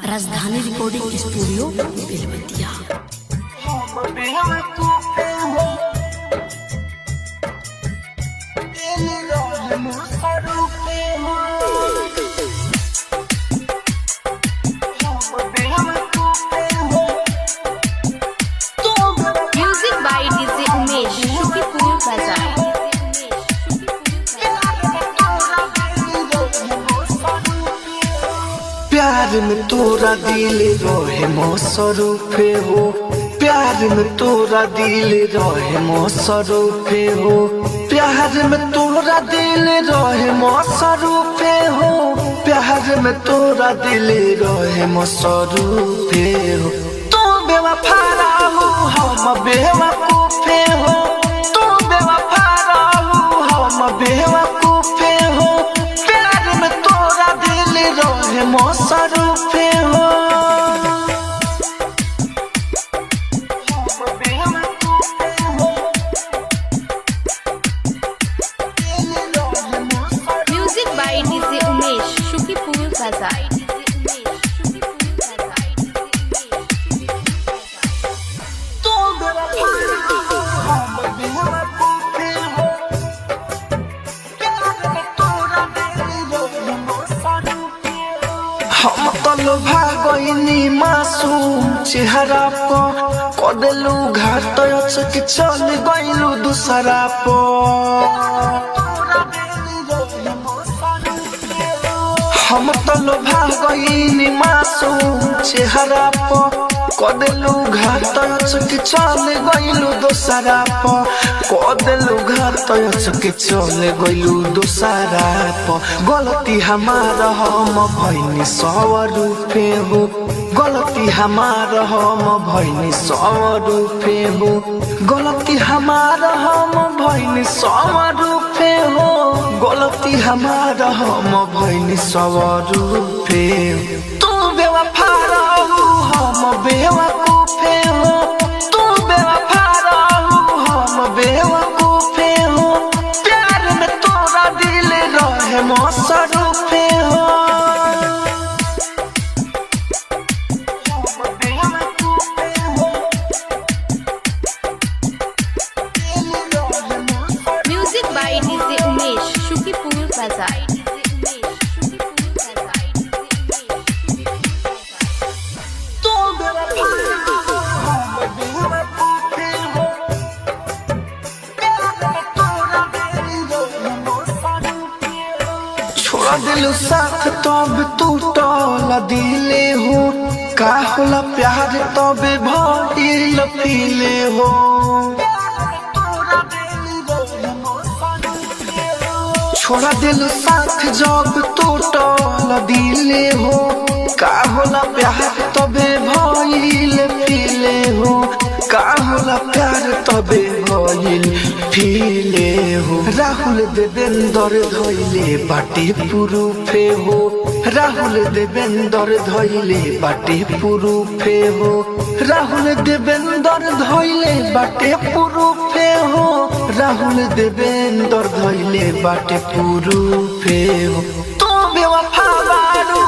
Rajdhani recording studio Belbatiya. Music by DJ Umesh, Shukipur Bazaar. प्यार में तोरा दिल रहे मसरूफे हो, प्यार में तोरा दिल रहे मसरूफे हो, प्यार में तोरा दिल रहे मसरूफे हो, प्यार में तोरा दिल रहे मसरूफे हो। तू बेवफा रहू हम बेवकूफे हो, तू बेवफा रहू हम बेवकूफे हो, प्यार में तोरा दिल रहे मसरूफे हो। Music by DJ Umesh, Shukipur Bazaar. तू बेवफा रहू हम बेवकूफे हो, प्यार में तोरा दिल रहे मसरूफे हो। हम तो लोभा गईनी मासूम चेहरा पर, कदेलू घात अचक चल गईलू दूसरा पर। हम तो लोभा गईनी मासूम चेहरा पर, कदेलू घात अचक चल गईलू दोसरा पर, कदेलू घात अचक चल गईलू दोसरा पर। गलती हमार हम भइनी सौ रूपे हो, गलती हमार हम भइनी सौ रूपे हो, गलती हमार हम भइनी सौ रूपे हो, गलती हमार हम भइनी सौ रूपे हो। तू बेवफा रहू हम बेवकूफे हो, तू बेवफा रहू हम बेवकूफे हो, प्यार में तोरा दिल रहे मसरूफे हो। Music by DJ Umesh, Shukipur Bazaar. तू बेवफा रहू हम बेवकूफे हो, प्यार में तोरा दिल रहे मसरूफे हो। छोड़ दिलु साथ तब टूटल दिले हो, का होला प्यार तब भइल पीले हो। छोड़ दिलु साथ जब टूटल दिले हो, का होला प्यार तबे भइल पीले हो, का होला प्यार तबे भइल पीले हो। राहुल देवेंद्र धइले बाटे पुरुफे हो, राहुल देवेंद्र धइले बाटे पुरुफे हो, राहुल देवेंद्र धइले बाटे पुरुफे हो, राहुल देवेंद्र धइले बाटे पुरुफे हो। तू बेवफा बारू